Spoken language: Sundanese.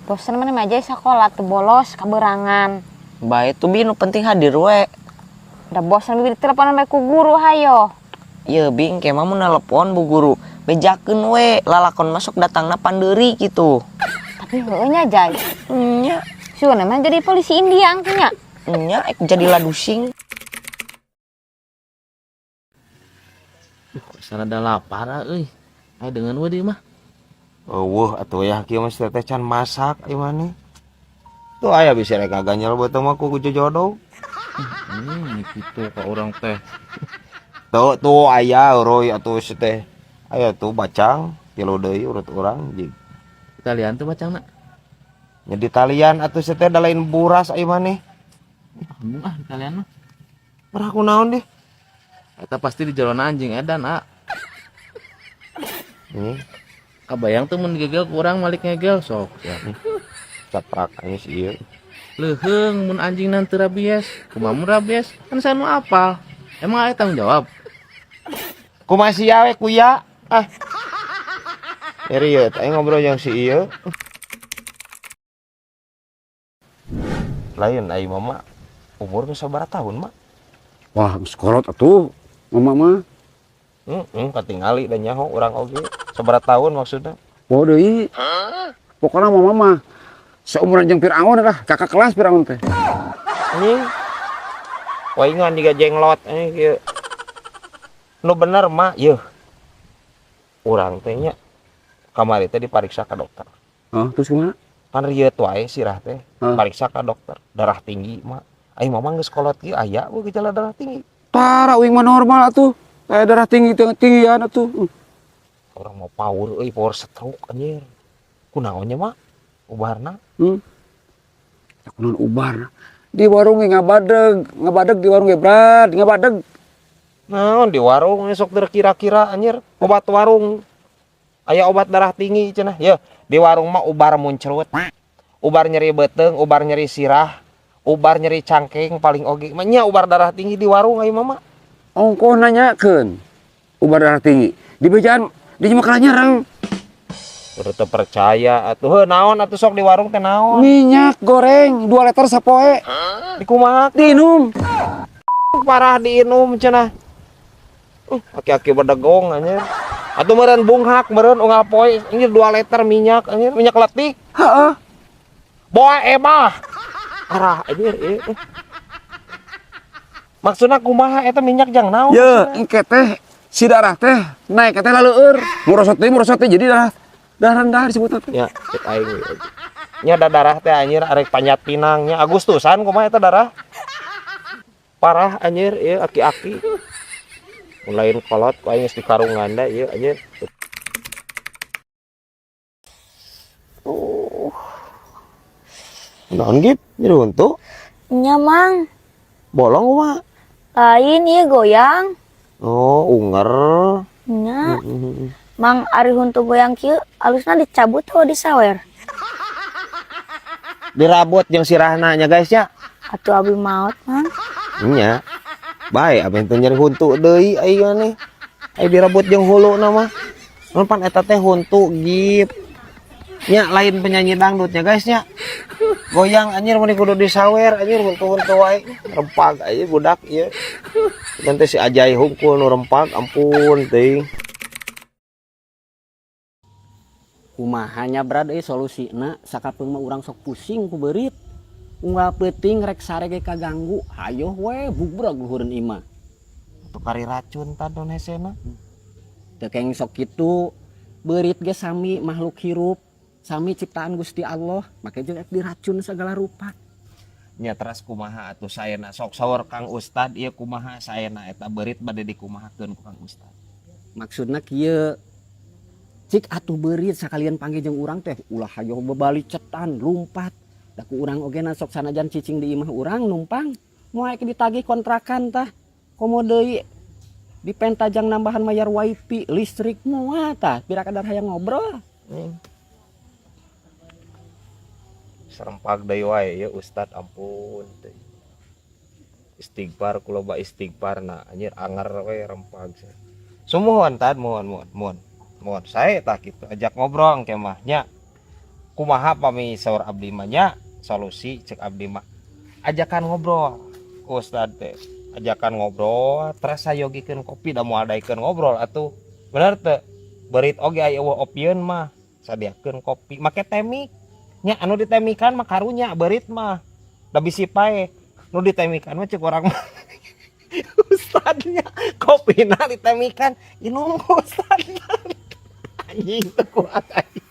Bosen mana mah aja sekolah tuh bolos kaberangan. Bae tuh bi nu penting hadir we. Udah bosen bibi diteleponan bae ku guru hayo. Ieu bi engke mah mun nelpon bu guru bejakeun we lalakon masuk datangna pandeuri kitu. Tapi heueuh nya Jay. Nya. Sugan mah jadi polisi India engke nya. Nya ek jadi ladusing. Sarada lapar euy. Aya dengan we di mah. Eueuh atuh ya kieu mah si teteh can masak ieu mah. Tuh aya bisa rek ngaganyel beuteung mah ku jojodo. Kitu ka urang teh. Tuh tuh aya euruy atuh si teh. Aya tuh bacang tilu deui urut urang jig. Talian tuh bacangna. Nya di talian atuh si teh da lain buras ieu maneh. Embung ah di talian mah. Marah kunaon deh? Eta pasti di jalan anjing edan, ah. Kabayang tuh mun digegel kurang malik ngegel sok ya. Caprak aya si ieu. Leuheung mun anjing nanti rabies, kumaha mun rabies? Kan saya nu apal. Emang aya tanggung jawab? Kumaha sia we kuya? Ah. Nyeri ieu teh ngobrol jeung si ieu. Lain ai mama umur geus sabaraha tahun, Mak? Wah, geus kolot atuh mama mah. Heeh, katingali da nyaho urang oge. Sabaraha tahun maksudna? Poho deui. Pokona mama mah seumuran jeung Firaun lah, kakak kelas Firaun teh. Anjing. Waingan jiga jenglot kieu. Nu bener mah yeuh. Urang teh nya kamari teh dipariksa ka dokter. Hah, terus kumaha? Pan rieut wae sirah teh. Hah? Pariksa ka dokter, darah tinggi mah. Ai mama geus kolot kieu aya we gejala darah tinggi. Tara uing mah normal atuh. Kayak darah tinggi tinggian atuh. Orang mau power euy, power stroke anjir. Kunaon nya mah? Ubarna? Kunaon ubarna? Di warung ge ngabadeg, ngabadeg di warung ge brad, ngabadeg. Naon di warung sok terkira-kira anjir, obat warung. Aya obat darah tinggi cenah. Yeuh, di warung mah ubar muncrut. Ubar nyeri beuteung, ubar nyeri sirah, ubar nyeri cangkeng paling oge mah nya ubar darah tinggi di warung aya mah. Ongkoh nanyakeun ubar darah tinggi. Di bejaan di mah kalah nyerang. Udah teu percaya atuh. Heuh naon atuh sok di warung teh naon? Minyak goreng 2 liter sapoe. Di kumaha? Diinum. Parah diinum cenah. Aki-aki bedegong anjir. Atuh meureun bunghak meureun unggal poe anjir 2 liter minyak anjir, minyak letik. Heeh. Boa emah. Parah anjir ieu. Maksudna kumaha eta minyak jang naon? Ye, engke teh si darah teh naik teh laleueur. Murosot deui jadi darah darah rendah disebutna teh. Nya, cek aing we. Nya da darah teh anjir arek panjat pinang nya Agustusan kumaha eta darah? Parah anjir ieu aki-aki. Mun lain kolot ku aing geus dikarungan da ieu anjir. Naon gip? Nyeri huntu? Nya mang. Bolong kumaha? Lain ieu goyang. Oh, unger. Nya. Mang ari huntu goyang kieu alusna dicabut atau disawer? Dirabot jeung sirahna nya guys nya. Atuh abi maot mang. Nya. Bae abi teh nyeri huntu deui ai maneh. Ai dirabot jeung huluna mah. Mun pan eta teh huntu gip. Nya lain penyanyi dangdut nya guys nya. Goyang anjir mun kudu disawer anjir huntu-huntu wae. Rempag anjir budak ieu. Nanti si Ajay hungkul nu rempag ampun teuing. Kumaha nya brad euy solusina sakapeung mah urang sok pusing ku beurit. Unggal peuting rek sare ge kaganggu, hayoh we bubrag luhureun imah. Atuh kari racun tah nu hesena. Teu keng sok kitu, beurit ge sami makhluk hirup, sami ciptaan Gusti Allah, make jeung ek diracun sagala rupa. Nya teras kumaha atuh saena sok saur Kang Ustad ieu kumaha saena eta beurit bade dikumahakeun ku Kang Ustad. Maksudna kieu, cik atuh beurit sakalian panggih jeung urang teh ulah hayoh bebalicetan lumpat. Da ku urang oge na sok sanajan cicing di imah urang numpang moal ek ditagih kontrakan tah komo deui dipentajang nambahan mayar wifi listrik moal tah pira kadar hayang ngobrol. Serempag deui wae ieu Ustad ampun teh. Istighfar ku loba istighfarna anjir anger we rempag. Sumuhun tad muhun muhun muhun. Muhun sae tah kitu ajak ngobrol engke mah nya. Kumaha pami saur abdi mah nya, solusi cek abdi mah ajakan ngobrol ku ustad teh, ajakan ngobrol terus sayogikeun kopi, da moal daekeun ngobrol atuh, bener teu? Beurit oge aya euweuh opieun mah sadiakeun kopi make temik nya. Anu ditemikan mah karunya beurit mah, da bisi pae nu ditemikan mah. Cek urang mah ustadnya, kopina ditemikan, inum ku ustadna. Anjing, teu kuat aing.